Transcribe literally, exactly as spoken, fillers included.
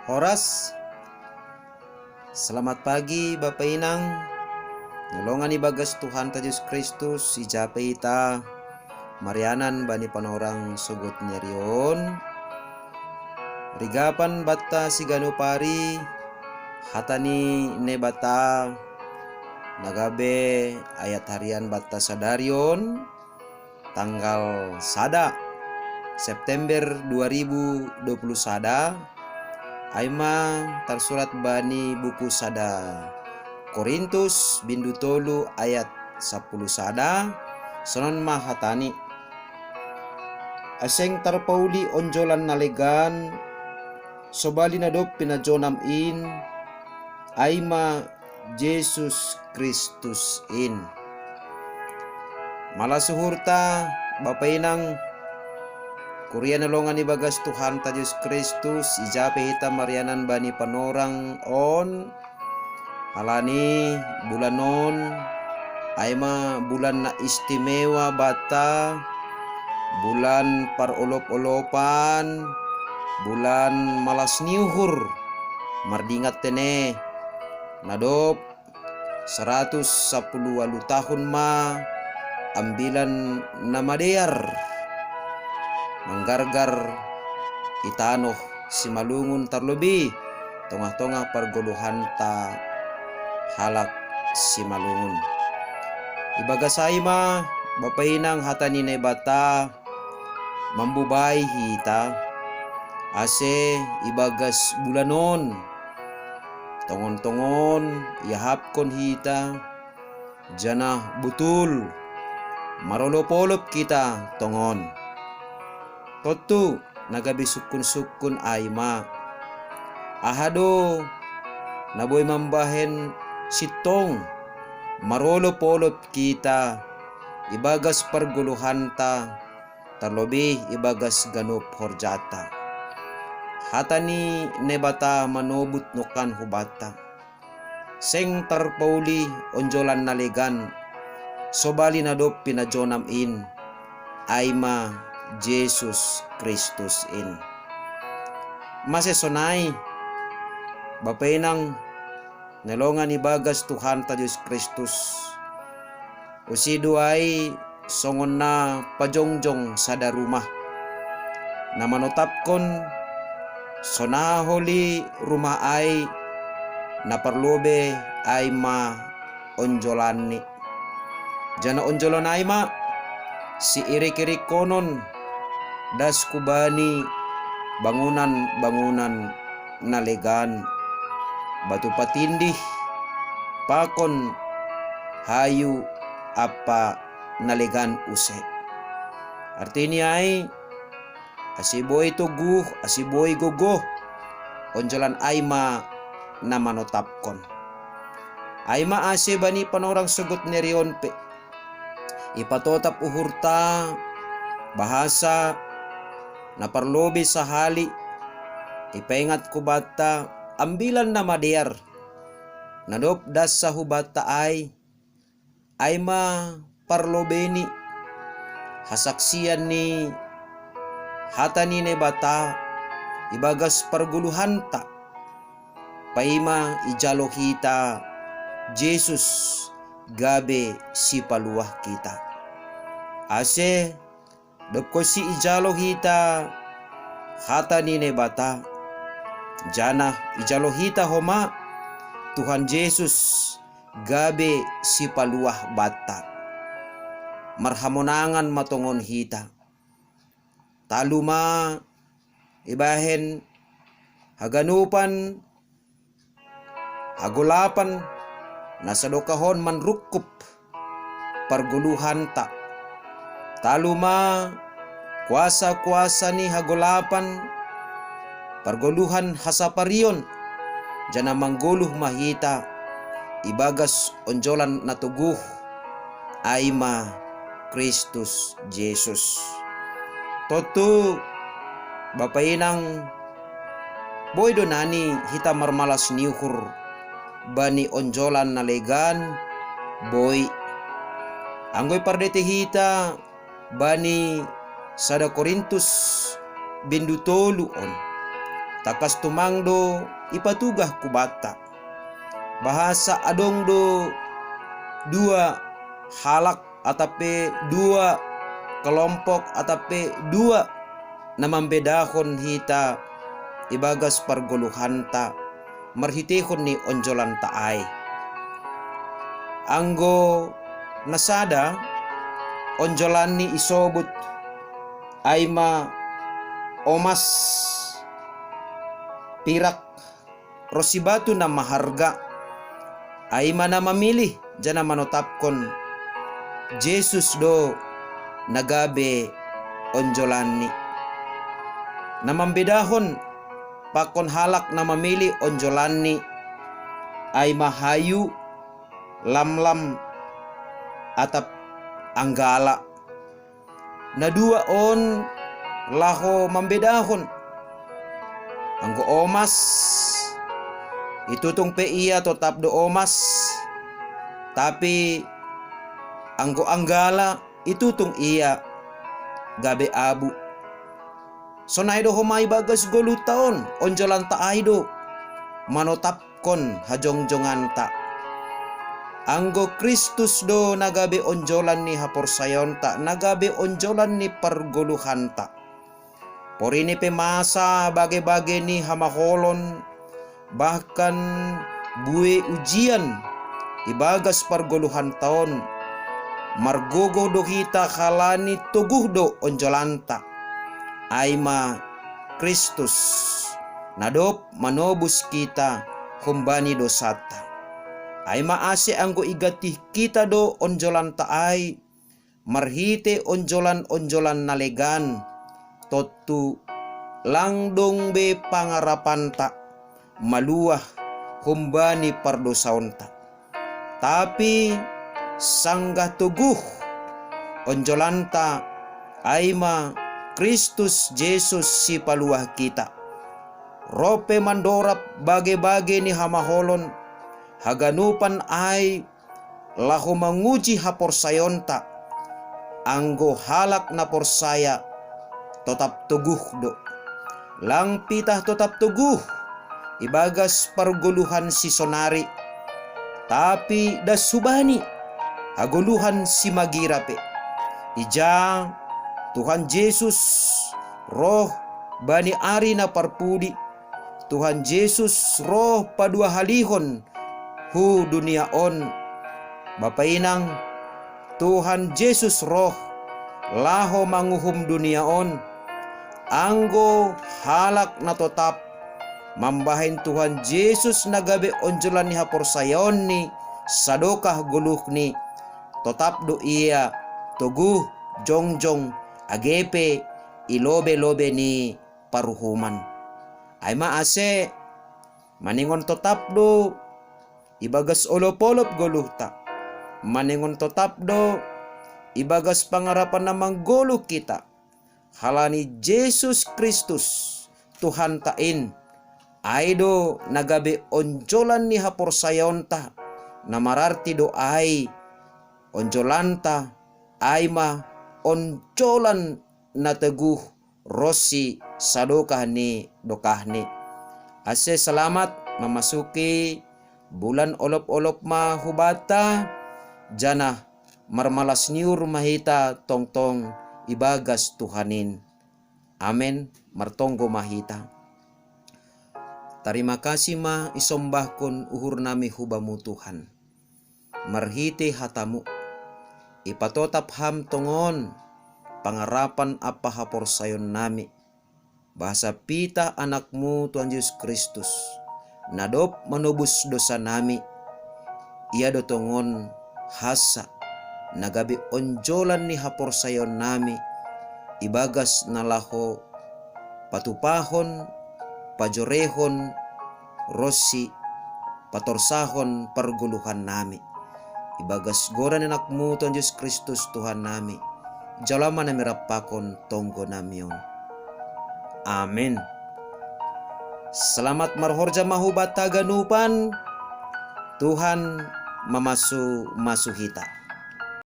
Horas. Selamat pagi, Bapa Inang. Nolongan ibagas Tuhanta Jesus Kristus, ija pe hita marianan bani panorang sogot ni ari on. Rigapan banta siganup ari, hata ni Naibata na gabe ayat harian banta sadari on, tanggal sada September dua ribu dua puluh sada, ai ma tarsurat bani buku sada Korintus bindu tolu ayat sapuluh sada, sonon ma hatani: Asing tarpauli onjolan na legan, sobali na dob pinajonam in, ai ma Jesus Kristus in. Malas uhurta, Bapa Inang, kuria na longan ibagas Tuhanta Jesus Kristus, ija pe hita marianan bani panorang on, halani bulan on ai ma bulan na istimewa banta, bulan parolop-olopan, bulan malas ni uhur, mardingat tene, na dob saratus sapuluh ualu tahun ma Ambilan Namadear manggargar i tanoh Simalungun, tarlobi tongah-tongah pargoluhanta halak Simalungun. Ibagas ai ma, Bapa Inang, hata ni Naibata mambobai hita, ase ibagas bulan on tongon-tongon iahapkon hita, janah botul marolop-olop hita tongon. Tontu na gabe sungkun-sungkun ai ma: Aha do na boi mambahen sintong marolop-olop hita ibagas pargoluhanta, tarlobi ibagas ganup horjata? Hata ni Naibata manobut nongkan hubanta: Seng tarpauli onjolan na legan, sobali na dob pinajonam in, ai ma Jesus Kristus in. Mase sonai, Bapa Inang, na longan ibagas Tuhanta Jesus Kristus, usi do ai songon na pajongjong sada rumah, na manotapkon sonaha holi rumah ai, na parlobei ai ma onjolanni. Janah onjolan ai ma siirik-irikkonon das hubani bangunan-bangunan na legan, batu patindih, pakon hayu ampa na legan use. Artini ai, ase boi toguh, ase boi gogoh, onjolan ai ma na manotapkon. Ai ma ase bani panorang sogot ni ari on pe ipatotap uhurta, bahasa na parlobei sahali ipaingat hubanta Ambilan Namadear, na dob das hubanta ai, ai ma parlobei ni hasaksian ni hata ni Naibata ibagas pargoluhanta, paima ijalo hita Jesus gabe Sipaluah hita. Ase dob konsi ijalo hita hata ni Naibata, janah ijalo hita homa Tuhan Jesus gabe Sipaluah banta, marhamonangan ma tongon hita. Talu ma ibahen haganupan hagolapan na sadokah on manrungkub pargoluhanta. Talu ma kuasa-kuasa ni hagolapan, pargoluhan hasaparion, janah manggoluh ma hita ibagas onjolan na toguh, ai ma Kristus Jesus. Tontu, Bapa Inang, boi do nani hita marmalas ni uhur bani onjolan na legan? Boi. Anggo ipardetei hita bani sada Korintus bindu tolu on, takas tumang do ipatugah ku banta. Bahasa adong do dua halak atape dua kelompok atape dua na mambedahon hita ibagas pargoluhanta marhitehon ni onjolanta ai. Anggo na sada, onjolanni isobut ai ma omas, pirak, ronsi batu na maharga, ai ma na mamilih janah manotapkon Jesus do na gabe onjolanni. Na mambedahon pakon halak na mamilih onjolanni ai ma hayu, lamlam, atap anggala. Na dua on laho mambedahon. Anggo omas, itutung pe ia totap do omas, tapi anggo anggala, itutung ia gabe abu. Sonai do homa ibagas goluhta on, onjolanta ai do manotapkon hajongjonganta. Anggo Kristus do na gabe onjolan ni haporsayaonta, na gabe onjolan ni pargoluhanta. Porini pe masa bage-bage ni hamaholon, bahkan buei ujian ibagas pargoluhanta on, margogoh do hita halani toguh do onjolanta, ai ma Kristus, na dob manobus hita humbani dosanta. Ai ma ase anggo igantih hita do onjolanta ai, marhite onjolan-onjolan na legan, tontu lang dong be pangarapanta maluah humbani pardosaonta. Tapi sanggah toguh onjolanta, ai ma Kristus Jesus sipaluah hita, roh pe mandorab bage-bage ni hamaholon, haganupan ai laho manguji haporsayaonta. Anggo halak na porsaya totap toguh do. Lang pitah totap toguh ibagas pargoluhan sisonari, tapi das hubani hagoluhan simagira pe. Ija Tuhan Jesus roh bani ari na parpudi, Tuhan Jesus roh paduahalihon hu dunia on. Bapa inang, Tuhan Jesus roh laho manguhum dunia on. Anggo halak na totap mambahen Tuhan Jesus na gabe onjolan ni haporsayaonni sadokah goluhni, totap do ia toguh jongjong age pe i lobe-lobe ni paruhuman. Ai ma ase, maningon totap do ibagas olop-olop goluhta, maningon totap do ibagas pangarapan na manggoluh hita, halani Jesus Kristus, Tuhanta in, ai do na gabe onjolan ni haporsayaonta, na mararti do ai onjolanta, ai ma onjolan na toguh ronsi sadokah ni dokahni. Ase selamat mamasuki bulan olop-olop ma hubanta, janah marmalas ni uhur ma hita tongtong ibagas Tuhan in. Amen. Martonggo ma hita. Tarima kasih ma isombahkon uhurnami hu Bamu Tuhan. Marhite hatamu, ipatotap Ham tongon pangarapan ampa haporsayaonnami, bahasa pitah Anakmu Tuhan Jesus Kristus, na dob manobus dosanami, ia do tongon hansa na gabe onjolan ni haporsayaonnami, ibagas na laho patupahon, pajorehon, ronsi patorsahon pargoluhannami. Ibagas goran ni Anakmu Tuhan Jesus Kristus Tuhannami, jalo ma nami rap pakon tonggonami on. Amen. Selamat marhorja ma hubanta ganupan. Tuhan mamasu-masu hita.